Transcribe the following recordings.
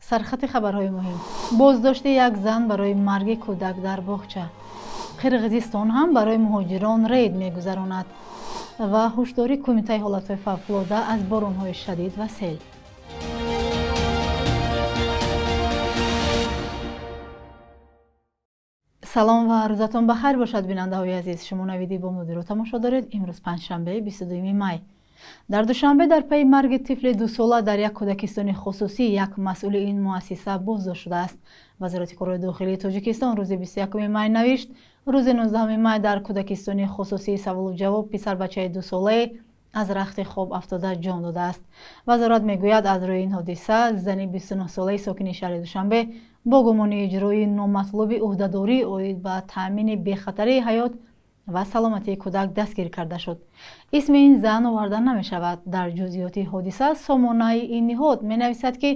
Сархати хабарҳои муҳим. Боздошти як зан барои марги кӯдак дар боғча. Қирғизистон ҳам барои муҳоҷирон рейд мегузаронад. Ва ҳушдории Кумитаи ҳолатҳои фавқулода аз боронҳои шадид ва сел. Салом ва рӯзатон ба хайр бошад, бинандаҳои азиз. Шумо навиди бомдодиро тамошо доред. Имрӯз панҷшанбе, 22 май. Дар Душанбе дар пайи марги тифли дусола дар як кӯдакистони хусусӣ як масъули ин муассиса боздошт шудааст. Вазорати корҳои дохилии Тоҷикистон рӯзи 21 май навишт: рӯзи 19 май дар кӯдакистони хусусии саволу ҷавоб писарбачаи дусолае аз рахти хоб афтода ҷон додааст. Вазорат мегӯяд, аз рӯи ин ҳодиса зани 29-солаи сокини шаҳри Душанбе бо гумони иҷрои номатлуби ӯҳдадорӣ оид ба таъмини бехатарии ҳаёт ва саломатии кӯдак дастгир карда шуд. Исми ин зан оварда намешавад. Дар ҷузъиёти ҳодиса сомонаи ин ниҳод менависад, ки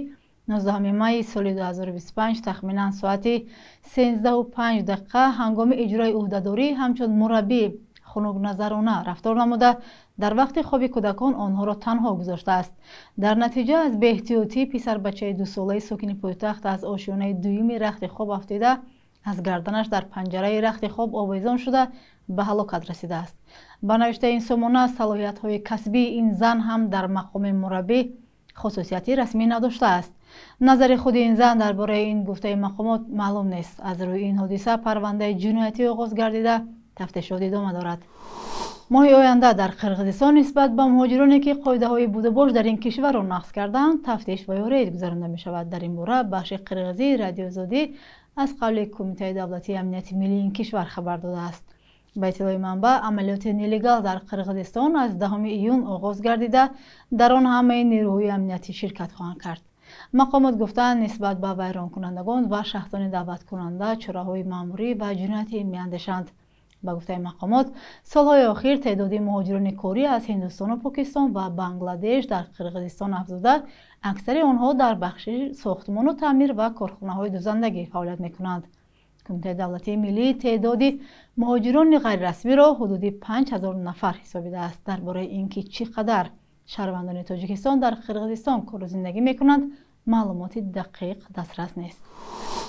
19 майи соли 2025 тахминан соати 13:05 дақиқа ҳангоми иҷрои ӯҳдадорӣ ҳамчун мураббӣ хунукназарона рафтор намуда, дар вақти хоби кӯдакон онҳоро танҳо гузоштааст. Дар натиҷа аз беэҳтиётӣ писарбачаи дусолаи сокини пойтахт аз ошёнаи дуюми рахти хоб афтида, аз гарданаш дар панҷараи рахти хоб овезон шуда ба ҳалокат расидааст. Ба навиштаи ин сомона, салоҳиятҳои касбии ин зан ҳам дар мақоми мураббӣ хусусияти расмӣ надоштааст. Назари худи ин зан дар бораи ин гуфтаи мақомот маълум нест. Аз рӯи ин ҳодиса парвандаи ҷиноятӣ оғоз гардида, тафтишот идома дорад. Моҳи оянда дар Қирғизистон нисбат ба муҳоҷироне, ки қоидаҳои будубош дар ин кишварро нақз карданд, тафтиш ва ё рейд гузаронда мешавад. Дар ин бора бахши қирғизии Радиоозодӣ аз қавли Кумитаи давлатии амнияти миллии ин кишвар хабар додааст. Ба иттилои манбаъ, амалиёти нелегал дар Қирғизистон аз 10 июн оғоз гардида, дар он ҳамаи нерӯҳои амниятӣ ширкат хоҳанд кард. Мақомот гуфтанд, нисбат ба вайронкунандагон ва шахсони даъваткунанда чораҳои маъмурӣ ва ҷиноятӣ меандешанд. Ба гуфтаи мақомот, солҳои охир теъдоди муҳоҷирони корӣ аз Ҳиндустону Покистон ва Бангладеш дар Қирғизистон афзуда, аксари онҳо дар бахши сохтмону таъмир ва корхонаҳои дузандагӣ фаъолият мекунанд. Кумитаи давлатии миллӣ теъдоди муҳоҷирони ғайрирасмиро ҳудуди 5000 нафар ҳисобидааст. Дар бораи ин ки чӣ қадар шаҳрвандони Тоҷикистон дар Қирғизистон кору зиндагӣ мекунанд, маълумоти дақиқ дастрас нест.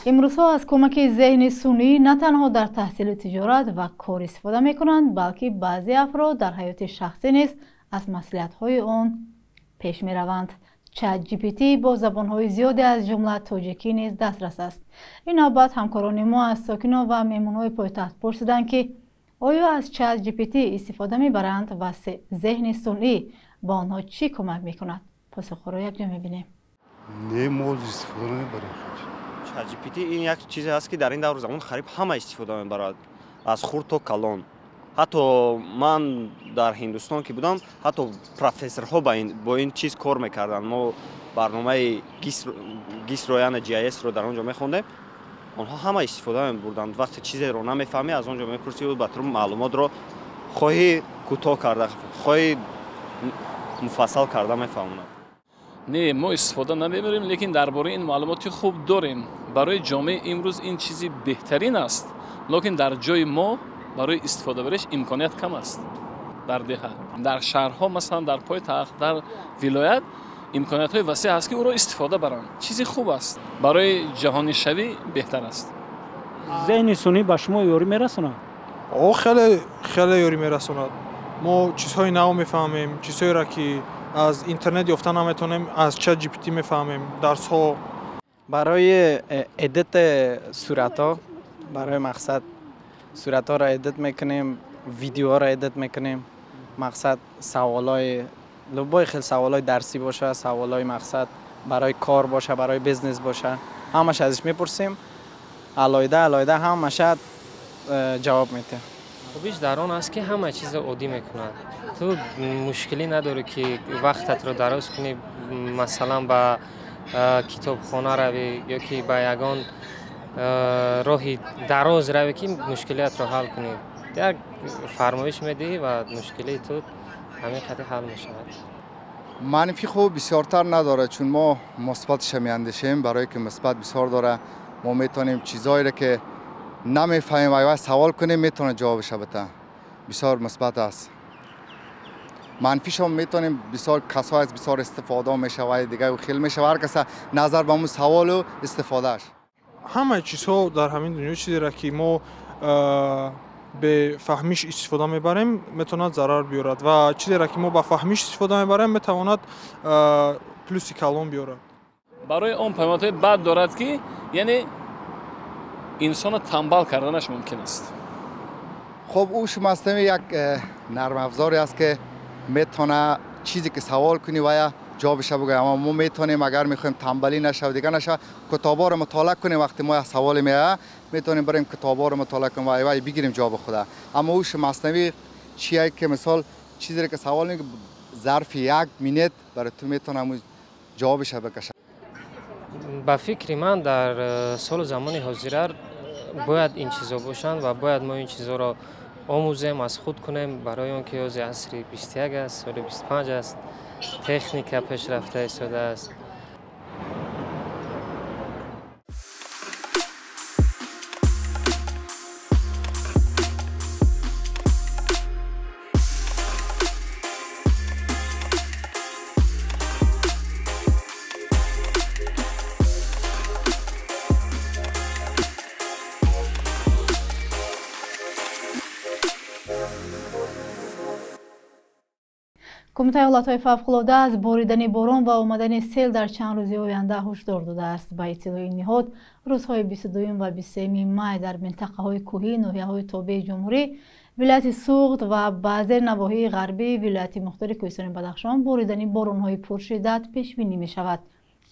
Имрӯзҳо аз кӯмаки зеҳни сунъӣ на танҳо дар таҳсилу тиҷорат ва кор истифода мекунанд, балки баъзе афрод дар ҳаёти шахсӣ низ аз маслиҳатҳои он пеш мераванд. Чат GPT бо забонҳои зиёде аз ҷумла тоҷикӣ низ дастрас аст. Ин навбат ҳамкорони мо аз сокинон ва меҳмонҳои пойтахт пурсиданд, ки оё аз Чат GPT истифода мебаранд ва зеҳни сунъӣ ба онҳо чӣ кӯмак мекунад? Посухҳоро якҷо мебинем. Не, мо истифода намебарем. Чат GPT ин як чизе аст, ки дар ин давру замон қариб ҳама истифода мебарад, аз хурд то калон. Ҳатто ман дар Ҳиндустон ки будам, ҳатто профессорҳо бо ин чиз кор мекарданд. Мо барномаи GIS-ро, яъне GIS-ро дар он ҷо мехондем, онҳо ҳама истифода мебурданд. Вақте чизеро намефаҳмӣ, аз он ҷо мепурсӣ, ба ту маълумотро хоҳӣ кӯтоҳ карда, хоҳӣ муфассал карда мефаҳмонад. Не, мо истифода намебарем, лекин дар бораи ин маълумоти хуб дорем. Барои ҷомеаи имрӯз ин чизи беҳтарин аст, лекин дар ҷои мо барои истифодабариш имконият кам аст. Дар деҳа, дар шаҳрҳо, масалан дар пойтахт, дар вилоят имкониятҳои васеъ ҳаст, ки ӯро истифода баранд. Чизи хуб аст, барои ҷаҳонишавӣ беҳтар аст. Зеҳни сунъӣ ба шумо ёрӣ мерасонад? О, хеле хеле ёрӣ мерасонад. Мо чизҳои нав мефаҳмем, чизҳоеро ки аз интернет ёфта наметавонем, аз Чат GPT мефаҳмем, дарсҳо. Барои edit суратҳо, барои мақсад суратҳоро edit мекунем, видеоҳоро edit мекунем. Мақсад саволҳои любой хел саволҳои дарсӣ боша, саволҳои мақсад барои кор боша, барои бизнес боша, ҳамааш азиш мепурсем, алоҳида алоҳида ҳамаша ҷавоб медиҳем. Хубиш дар он аст, ки ҳама чизро оддӣ мекунад. Ту мушкилӣ надорӣ, ки вақтатро дароз кунӣ, масалан ба китобхона равӣ ё ки ба ягон роҳи дароз равӣ, ки мушкилиятро ҳал кунӣ. Як фармоиш медиҳӣ ва мушкилии ту ҳамин қадр ҳал мешавад. Манфӣ хуб бисёртар надорад, чун мо мусбатша меандешем, барое ки мусбат бисёр дорад. Мо метавонем чизҳоеро ки намефаҳмем, айва савол кунем, метавонад ҷавобаша бита. Бисёр мусбат аст. منفیش هم میتونیم بسیار کسا از بسیار استفاده میشه و دیگه خیلی میشه هر کس نظر به اون سوال و استفادهش. همه چیزها در همین دنیا چیزی را که ما به فهمیش استفاده میبریم میتواند ضرر بیارد و چیزی را که ما به فهمیش استفاده میبریم میتواند پلوسی کلان بیارد. برای آن پیامدهای بد دارد که یعنی انسان تنبل کردنش ممکن است. خب هوش مصنوعی یک نرم افزاری است که میتونه چیزی که سوال کنی و یا جوابش بگه، اما ما میتونیم اگر میخوایم تنبلی نشه و دیگه نشه کتابا رو مطالعه کنیم. وقتی ما سوال میاد میتونیم بریم کتابا رو مطالعه کنیم و بگیریم جواب خدا. اما هوش مصنوعی چیه که مثال چیزی که سوال میگه ظرف یک minute برای تو میتونه جوابش بکشه. ба фикри ман дар солу замони ҳозира бояд ин чизо бошанд ва бояд мо ин чизоро омӯзем, аз худ кунем, барои он ки ҳозир асри 21 аст, соли 25 аст, техника пешрафта истодааст. Кумитаи ҳолатҳои фавқулода аз боридани борон ва омадани сел дар чанд рӯзи оянда ҳушдор додааст. Ба иттилои ин ниҳод, рӯзҳои 22 ва 23 май дар минтақаҳои кӯҳӣ, ноҳияҳои тобеи ҷумҳурӣ, вилояти Суғд ва баъзе навоҳии ғарбии вилояти мухтори кӯҳистони Бадахшон боридани боронҳои пуршиддат пешбинӣ мешавад,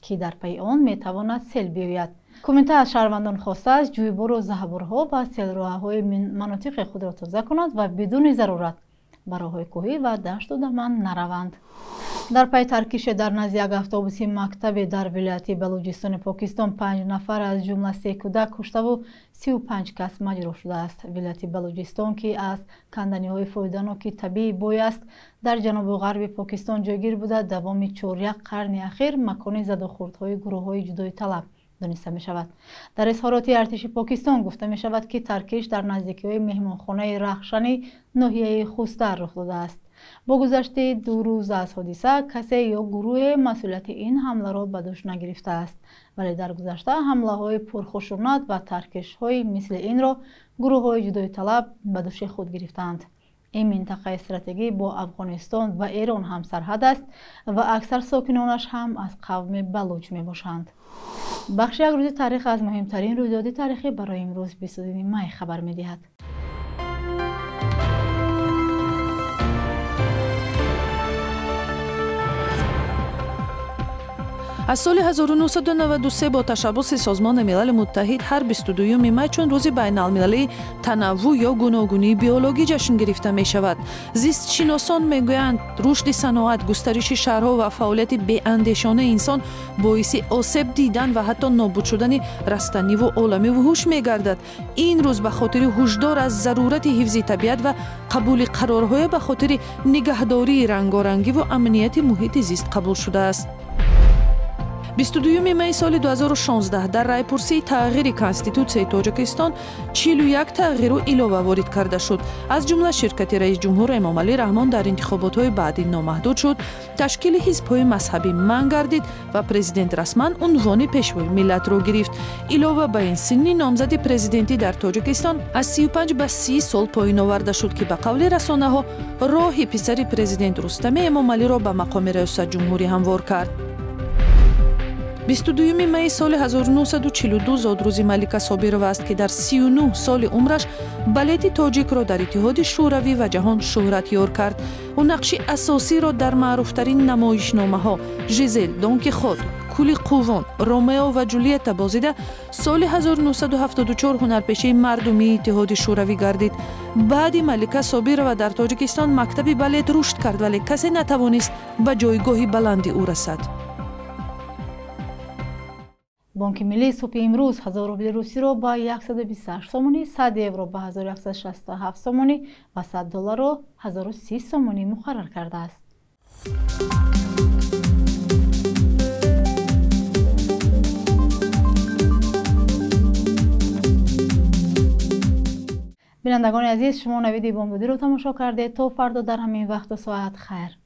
ки дар пайи он метавонад сел биёяд. Кумита аз шаҳрвандон хостааст ҷӯйбору заҳбурҳо ва селроҳаҳои манотиқи худро тоза кунанд ва бидуни зарурат ба роҳҳои кӯҳӣ ва дашту даман нараванд. Дар пайи таркише дар назди як автобуси мактабе дар вилояти Балуҷистони Покистон 5 нафар аз ҷумла 3 кӯдак куштаву 35 кас маҷрӯҳ шудааст. Вилояти Балуҷистон, ки аз канданиҳои фоиданоки табиӣ бой аст, дар ҷанубу ғарби Покистон ҷойгир буда, давоми 4 қарни ахир макони задухӯрдҳои гурӯҳҳои ҷудоиталаб дониста мешавад. Дар изҳороти артиши Покистон гуфта мешавад, ки таркиш дар наздикиҳои меҳмонхонаи Рахшани ноҳияи Хустар рух додааст. Бо гузашти 2 рӯз аз ҳодиса касе ё гурӯҳе масъулияти ин ҳамларо ба дӯш нагирифтааст, вале дар гузашта ҳамлаҳои пурхушунат ва таркишҳои мисли инро гурӯҳҳои ҷудоиталаб ба дӯши худ гирифтаанд. Ин минтақаи стратегӣ бо Афғонистон ва Эрон ҳамсарҳад аст ва аксар сокинонаш ҳам аз қавми балуҷ мебошанд. Бахши як рӯзи таърих аз муҳимтарин рӯйдоди таърихӣ барои имрӯз 22 май хабар медиҳад. Аз соли 1993 бо ташаббуси Созмони Милали Муттаҳид ҳар 22 май чун рӯзи байналмилалии танаввӯъ ё гуногунии биологӣ ҷашн гирифта мешавад. Зистшиносон мегӯянд, рушди саноат, густариши шаҳрҳо ва фаъолияти беандешонаи инсон боиси осеб дидан ва ҳатто нобуд шудани растаниву олами вуҳуш мегардад. Ин рӯз ба хотири ҳушдор аз зарурати ҳифзи табиат ва қабули қарорҳое ба хотири нигаҳдории рангорангиву амнияти муҳити зист қабул шудааст. 22 май соли 2016 дар райпурсии тағйири Конститутсияи Тоҷикистон 41 тағйиру илова ворид карда шуд. Аз ҷумла ширкати раисҷумҳур Эмомалӣ Раҳмон дар интихоботҳои баъдӣ номаҳдуд шуд, ташкили ҳизбҳои мазҳабӣ манъ гардид ва президент расман унвони пешвои миллатро гирифт. Илова ба ин, синни номзади президентӣ дар Тоҷикистон аз 35 ба 30 сол поин оварда шуд, ки ба қавли расонаҳо роҳи писари президент Рустами Эмомалиро ба мақоми раёсатҷумҳурӣ ҳамвор кард. 22 май соли 1942 зодрӯзи Малика Собирова аст, ки дар 39 соли умраш балети тоҷикро дар Иттиҳоди Шӯравӣ ва ҷаҳон шӯҳратёр кард. Ӯ нақши асосиро дар маъруфтарин намоишномаҳо Жизел, Дон Кихот, Кули Қувон, Ромео ва Ҷулиетта бозида, соли 1974 ҳунарпешаи мардумии Иттиҳоди Шӯравӣ гардид. Баъди Малика Собирова дар Тоҷикистон мактаби балет рушд кард, вале касе натавонист ба ҷойгоҳи баланди ӯ расад. Бонки Миллӣ субҳи имрӯз 1000 рубли русиро ба 128 сомонӣ, 100 евро ба 1167 сомонӣ ва 100 долларро 1030 сомонӣ муқаррар кардааст. Бинандагони азиз, шумо навиди бомдодиро тамошо кардед. То фардо дар ҳамин вақту соат хайр.